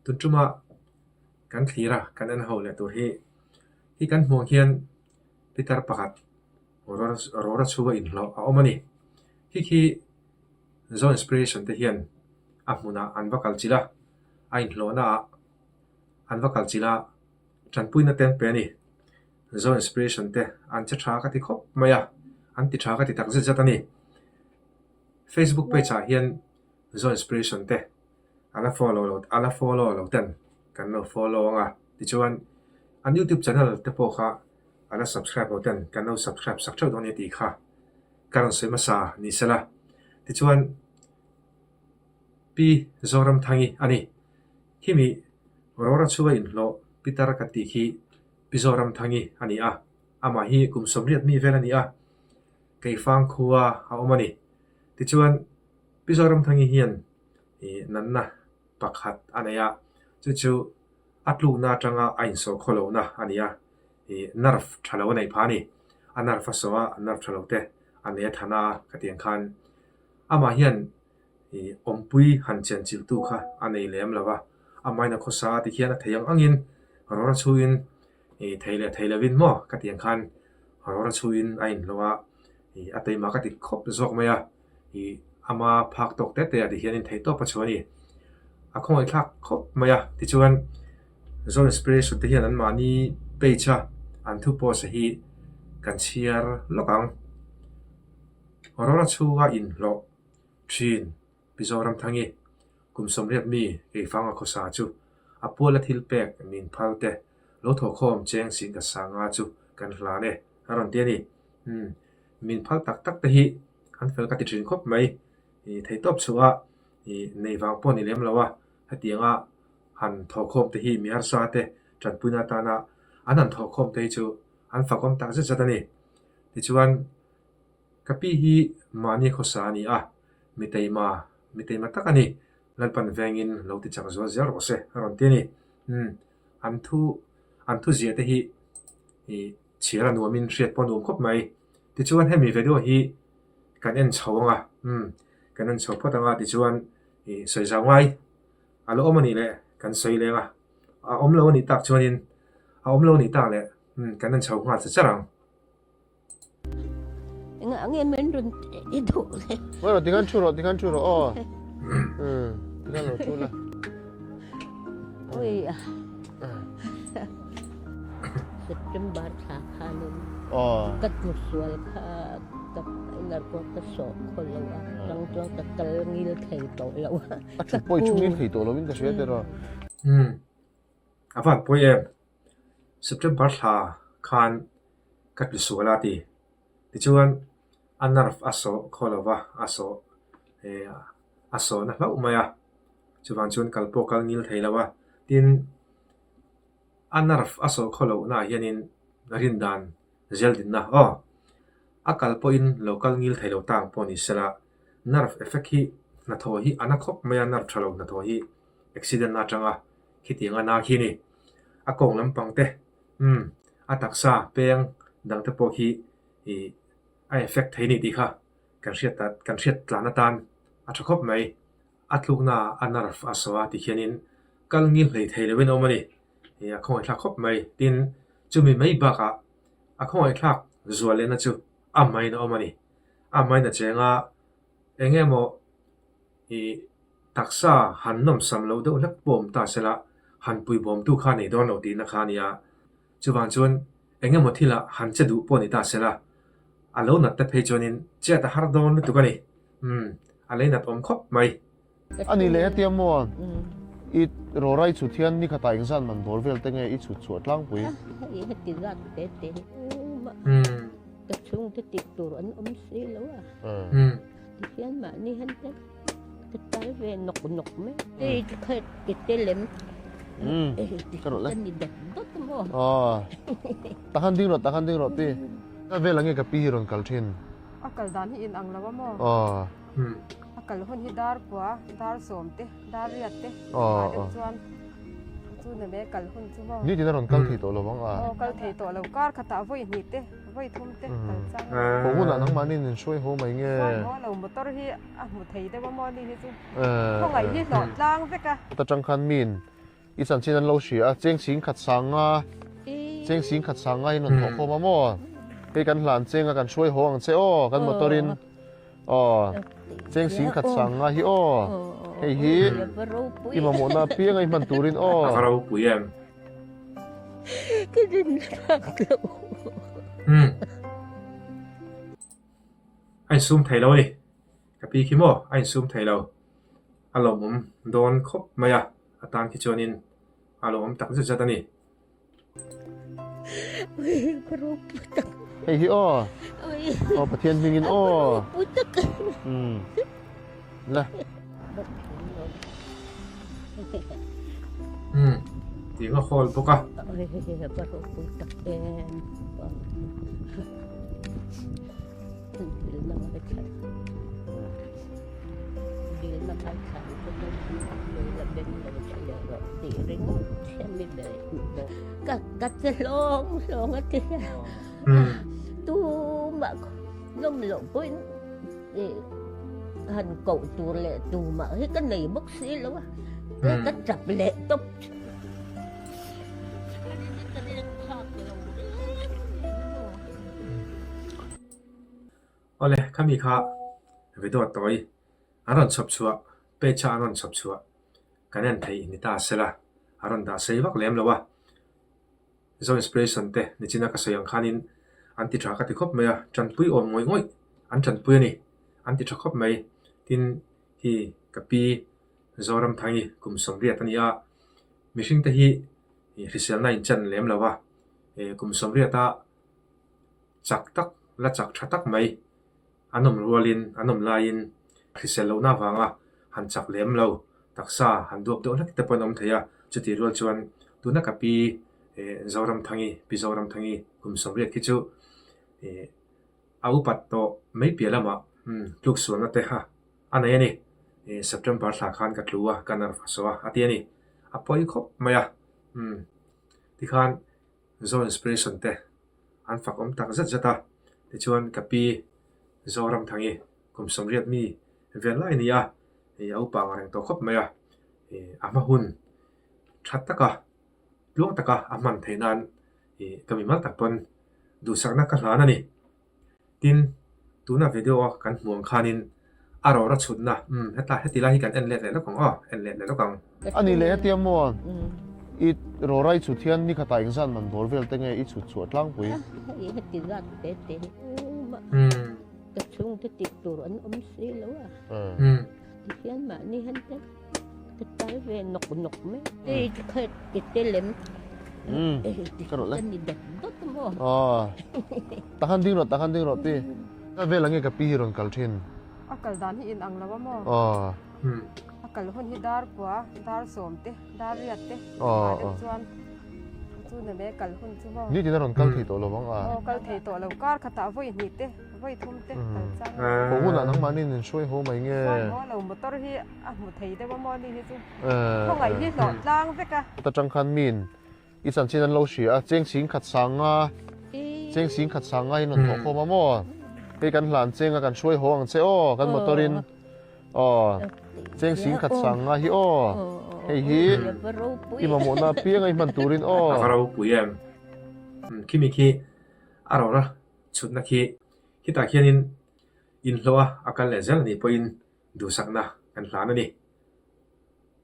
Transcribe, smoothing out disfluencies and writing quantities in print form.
Tun tuma kan thlir a, kan en ho leh tur hi hi kan hmuh ang hian pitar pakhat rawra chhunga inhlawh a awm a ni. Khi khi Zo Inspiration te hian a hmunah an va kal chilh a, a inhlawhna ah an va kal chilh a, tanpuina te an pe a ni. Zo Inspiration te an che tha ka ti khawp mai a, an ti tha ka ti tak zet zet a ni. Facebook page ah hian Zo Inspiration te a la follow lo a la follow lo ten kan lo follow ang a, tichuan an YouTube channel te pawh kha a la subscribe lo ten kan lo subscribe sak theuh dawn a ni tih kha ka rawn sawi hmasa ni sela. Tichuan Pi Zoramthangi a ni. Khimi Rora chhunga inhlawh Pitar kan tih khi Pi Zoramthangi a ni a, amah hi kum 80 mi vel a ni a, Keifang khua a awm a ni. Tichuan Pi Zoramthangi hian ih natna pakhat a nei a, chu chu a tlukna atanga a insawh khaw lohna a ni a, ih nerve tha lo a neih phah a ni. A nerve a sawh a, nerve tha lo te a nei a than a ka tih ang khan amah hian ih awmpui han chen chilhtu kha a nei lem lo va, amahin a khawsa a ti khian a thei ang angin rawra chhuin ih thei leh thei lovin maw ka tih ang khan rawra chhuin a inhlawh a, ih a taima ka ti khawp zawk mai a. Ih ama phak tawk te te ah ti hianin theih tawp a chhuah a ni. A khawngaihthlak khawp mai a, tichuan Zo Inspiration te hian anmahni page a an thu post a hi kan chhiar lawk ang. Rawra chhunga inhlawh thin Pi Zoramthangi kum 80 mi Keifanga khawsa chu a puala thil pek min phal te lo thawhkhawm cheng sin ka sanga chu kan hlan e a rawn ti a ni. Umm min phal tak tak te hi an fel ka ti thin khawp mai. Ih theihtawp chhuah ih nei vang pawh a ni lem lo a, hetianga han thawhkhawm te hi mi harsa te tanpuina atana an han thawhkhawm te hi chu an fakawm tak zet zet a ni. Tichuan ka pi hi mahni khawsa a ni a, mi teima mi teima tak a ni. Lalpan vengin lo ti chak zual zel rawh se a rawn ti a ni. Umm an thu an thu zia te hi ih chhiar a nuamin hriat pawh a nuam khawp mai. Tichuan hemi video hi kan en chho ang a, umm kan en chho phawt ang a tichuan ih sawi zau ngai a lo awm a nih leh kan sawi leng a, a awm lo a nih tak chuanin a awm lo a nih tak leh umm kan en chho nghal che char ang. Engah nge min rawn i duh le? Ngawi rawh tikhan thu rawh tikhan thu rawh aw. Umm tikhan lo thu la. Ui a. September thla khanin ka tlu sual kha ka inner pawh ka sawh khaw lo a, chang chuan ka kal ngil thei tawh lo a. A thut pawh i thu ngil thei tawh lo in ka hria tiraw. Umm a van pawi em. September thla khan ka tlu sual a ti. Tichuan a nerve a sawh khaw lo va, a sawh eh a sawhna hlauh mai a. Chuvang chuan kal pawh kal ngil thei lo a. Tin, a nerve a sawh khaw lohnaah hianin rin dan zel dinna aw. A kal pawhin lo kal ngil thei lo ta ang pawh ni sela, nerve effect hi hnathawh hi a na khawp mai a, nerve tha lo hnathawh hi accident atanga khitiang a na khi a ni. A kawng lampang te, umm, a taksa peng dang te pawh khi ih a effect thei a ni tih kha kan hriat kan hriat tlan atan a tha khawp mai. A tlukna a nerve a saw a ti khianin kal ngil hlei thei loin a awm a ni. Ih a khawngaihthlak khawp mai. Tin, chumi mai bakah a khawngaihthlak zual lehna chu a main a awm a ni. A main a cheng a, eng emaw ih taksa han nawmsam loh deuh hlek pawh awm ta sela han puibawmtu kha nei dawn lo tihna kha a ni a. Chuvang chuan eng emaw thilah han che duh pawh ni ta sela, a lo nat te phei chuanin chet a har dawn lutuk a ni. Umm, a lei nat awm khawp mai. A ni leh hetia maw? I rawra i chhut hian ni khatah engzat man bawr vel te nge i chhut chhuah tlangpui? Hei heti zat te te hi ka chhungte tih tur an awm si lo a. Tihian mahni han te ka tal ve nawk nawk mai. Hei kha ke te lem ka ni dawt dawt maw. Takhan ding rawh takhan ding rawh pi. Ka vel ang nge ka pi hi rawn kal thin. A kal dan hi in ang lo a maw? A kal hun hi dar kua, dar sawm te, dar riat te ah deuh chuan chu na me kal hun chu maw? Nitin a rawn kal thei tawh lo ang a. Aw kal thei tawh lo, kar khatah vawi hnih te, vawi thum te kal chang a. Haw hunah nangmahni in hruai haw mai nge? Hruai haw lo, motor hi a hmu thei deuh a maw ni hi chu. Khawngaih hi hlawh tlang vek a. Atang khan miin. I chanchin an lo hria a, cheng sing khat sang nga, cheng sing khat sang nga hi an rawn thawh khawm a maw? Hei kan hlan cheng a kan hruai haw ang che aw, kan motor in aw, cheng sing khat sang nga hi aw, hei hi i mamawhna apiang a i hman turin aw. A va ropui em? Ka rin phak lo. Umm. A insum thei lo a ni. Ka pi khi maw a insum thei lo. A lawmawm dawn khawp mai a, a tan khi chuanin a lawmawm tak zet zet a ni. Hei hi aw, aw Pathian hmingin aw. Umm la. Umm tiang a hawl bawk a. Awle, khami kha video tawi an rawn chhawp chhuah, page a an rawn chhawp chhuah kan en theih ni ta sela, a rawn dah sei vak lem lo a. Zo Inspiration te nichina ka sawi ang khanin an ti tha ka ti khawp mai a, tanpui awm ngawih ngawih an tanpui a ni, an ti tha khawp mai. Tin, hi ka pi Zoramthangi kum 80 a ni a, mihring te hi hriselna inchan lem lo a, kum 80 a chak tak la chak tha tak mai an awm rualin an awm laiin hrisel lohna avanga han chak lem lo taksa han duap deuh hlek te pawh an awm thei a, chutih rual chuan tuna ka pi Zoramthangi pi Zoramthangi kum 80 khi chu a upat tawh mai piah lamah tluksualna te kha a nei a ni. September thla khan ka tlu a, ka nerve a saw a, a ti a ni. A pawi khawp mai a, tikhan Zo Inspiration te an fak awm tak zet zet a, tichuan ka pi Zoramthangi kum 80 mi vel lai a ni a, a upa ang reng tawh khawp mai a, a hma hun tha taka tluang taka a hman theih nan ka mimal tak pawn duhsakna ka hlan a ni. Tin, tuna video a kan hmuh ang khanin a rawra chhutna, umm heta heti lai hi kan en let leh lawk ang aw, en let leh lawk ang. A ni leh hetia maw i rawra i chhut hian ni khatah engzat man dawr vel te nge i chhut chhuah tlangpui? Hei heti zat te te hi ka chhungte tih tur an awm si lo a, tihian mahni han te ka tal ve nawk nawk mai. Hei kha ti te lem ka ni dawt dawt maw. Takhan ding rawh, takhan ding rawh pi. Ka vel ang nge ka pi hi rawn kal thin. A kal dan hi in ang lo a maw? A kal hun hi dar kua, dar sawm te, dar riat te mah deuh chuan chu na me kal hun chu maw? Nitin a rawn kal thei tawh lo ang a. Aw kal thei tawh lo, kar khatah vawi hnih te, vawi thum te kal chang. Haw hunah nangmahni in hruai haw mai nge? Hruai haw lo, motor hi a hmu thei deuh a maw ni hi chu. Khawngaih hi hlawh tlang vek a. Ta tang khan min I chanchin an lo hria a, cheng sing khat sang nga, cheng sing khat sang nga hi an rawn thawh khawm a maw? Hei kan hlan cheng a kan hruai haw ang che aw, kan motor in aw, cheng sing khat sang nga hi aw, hei hi i mamawhna apiang a i hman turin aw. A va ropui em? Khimi khi a rawra chhutna khi khitah khianin inhlawh a, a kal leh zel anih pawhin duhsakna kan hlan a ni.